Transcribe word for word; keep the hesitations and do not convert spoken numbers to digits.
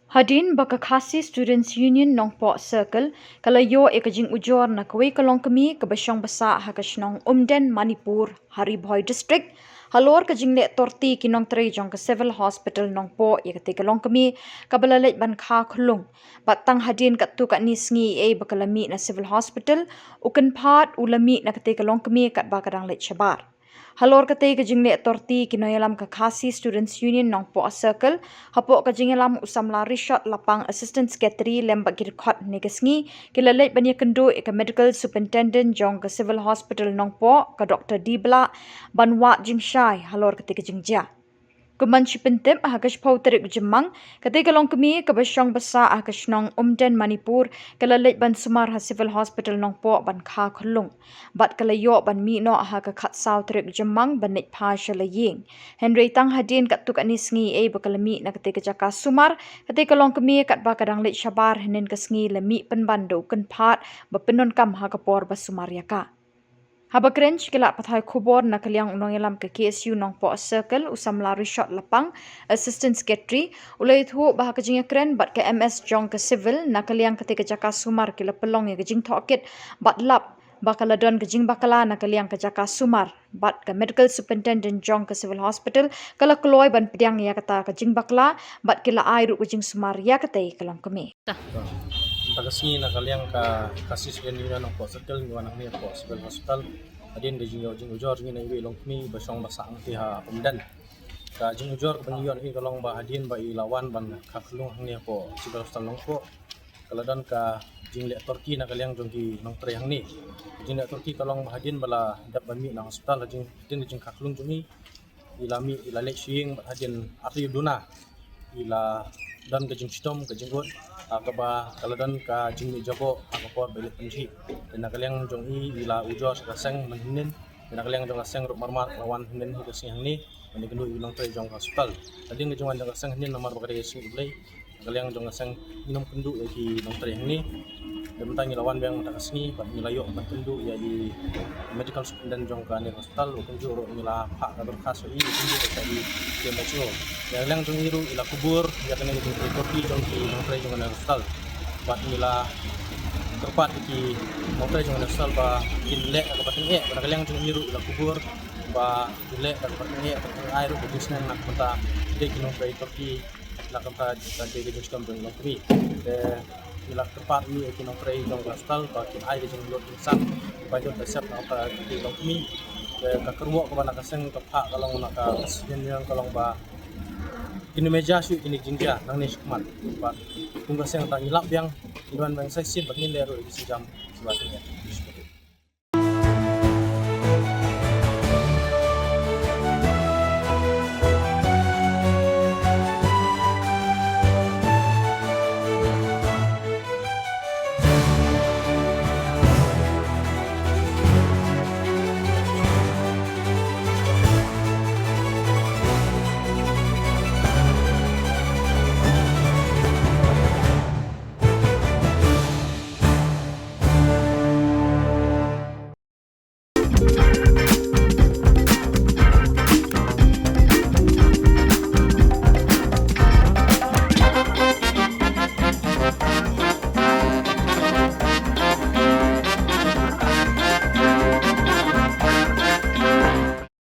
Hadien ba ka Khasi Students Union Nongpoh Circle ka la ïoh ïa ka jingujor na kawei ka longkmie kaba shong basah ha ka shnong Umden, Manipur, ha Ri Bhoi District, halor ka jingleh torti ki nongtrei jong ka Civil Hospital Nongpoh ïa katei ka longkmie kaba la leit ban kha khunlung. Bad tang hadien katto katne sngi ei ba ka la mih na Civil Hospital, u kynphad u la mih na katei ka longkmie katba ka dang leit shabar. Halor katei ka jingleh torti, ki nongïalam ka Khasi Students Union Nongpoh Circle, hapoh ka jingïalam u samla Rishot Lapang, Assistant Secretary, lem bad ki dkhot hynne ka sngi ki la leit ban ïakynduh ïa ka Medical Superintendent jong ka Civil Hospital Nongpoh, ka Doktor D Blah, ban wad jingshai halor katei ka jingjia. Kumban shi pyntip, ha ka shiphew tarik u Jymmang, katei ka longkmie kaba shong basah ha ka shnong Umden, Manipur, ka la leit ban sumar ha Civil Hospital Nongpoh ban kha khunlung. Bad ka la ïoh ban mih noh ha ka khatsaw tarik u Jymmang ban leit phai sha la ïing. Hynrei tang hadien katto katne sngi ei ba ka la mih na katei ka jaka sumar, katei ka longkmie katba ka dang leit shabar hynnin ka sngi la mih pynban da u kynphad ba pyndonkam ha ka por ba sumar ïa ka. Haba kren sha ki lad pathai khubor na ka liang u nongïalam ka K S U Nongpoh Circle, u samla Rishot Lapang, Assistant Secretary, u la ïathuh ba ha ka jingïakren bad ka M S jong ka Civil, na ka liang katei ka jaka sumar ki la pynlong ïa ka jingtohkit bad lap ba ka la don ka jingbakla na ka liang ka jaka sumar, bad ka Medical Superintendent jong ka Civil Hospital ka la kloi ban pdiang ïa kata ka jingbakla, bad ki la ai ruh ka jingsumar ïa katei ka longkmie. Mynta ka sngi na ka liang ka Khasi Students Union Nongpoh Circle ngi wan hangne hapoh Civil Hospital hadien ka jingïoh jingujor jong ngi na iwei i longkmie ba shong basah hangne ha Umden. Ka jingujor kaba ngi ïoh hangne ka long ba hadien ba i la wan ban kha khunlung hangne hapoh Civil Hospital Nongpoh, ka la don ka jingleh torti na ka liang jong ki nongtrei hangne. Ka jingleh torti ka long ba hadien ba la dep ban mih na hospital, hadien ka jingkha khunlung jong i, i la mih, i la leit sha ïing bad hadien ar tylli u duna i la don ka jingshitom, ka jingud, ha kaba ka la don ka jingmih jaboh ha ka por ba i leit pynjhieh. Te na ka liang jong i, i la ujor sha ka seng mynhynnin. Te na ka liang jong ka seng ruh marmar ka la wan hynnin hi ka sngi hangne ban ïakynduh ïa ki nongtrei jong ka hospital. Hadien ka jingwan jong ka seng hynnin namar ba ka dei ka sngi U Blei, na ka liang jong ka seng ngim kynduh ïa ki nongtrei hangne. Te mynta ngi la wan biang mynta ka sngi bad ngi la ïoh ban kynduh ïa i Medical Superintendent jong kane ka hospital, u kumjuh ruh ngi la phah ka dorkhas ïa i, u kumjuh ruh ïa i C M H O. Na ka liang jong i ruh i la kubur ïa kane ka jingtrei torti jong ki nongtrei jong kane ka hospital. Bad ngi la kyrpad ïa ki nongtrei jong kane ka hospital ba kin leh da kaba tyngeh, bad na ka liang jong i ruh i la kubur ba kin leh da kaba tyngeh, bad kin ai ruh ka jingsneng na ka bynta ki nongtrei torti, na ka bynta ka dei ka jingshitom jong i longkmie. Te ngi la kyrpad ïa ki nongtrei jong ka hospital ba kin ai ka jinglut jingsang ba jot da sep na ka bynta ka dei i longkmie. Te ka kyrwoh kaba na ka seng ka phah ka long, na ka sien ïa ka long ba kin ym ïa jia shuh kine ki jingjia nangne shakhmat. Bad kum ka seng ta ngi lap biang, ngi wan biang sa shisien bad ngin leh ruh ïa ki sienjam shuwa te.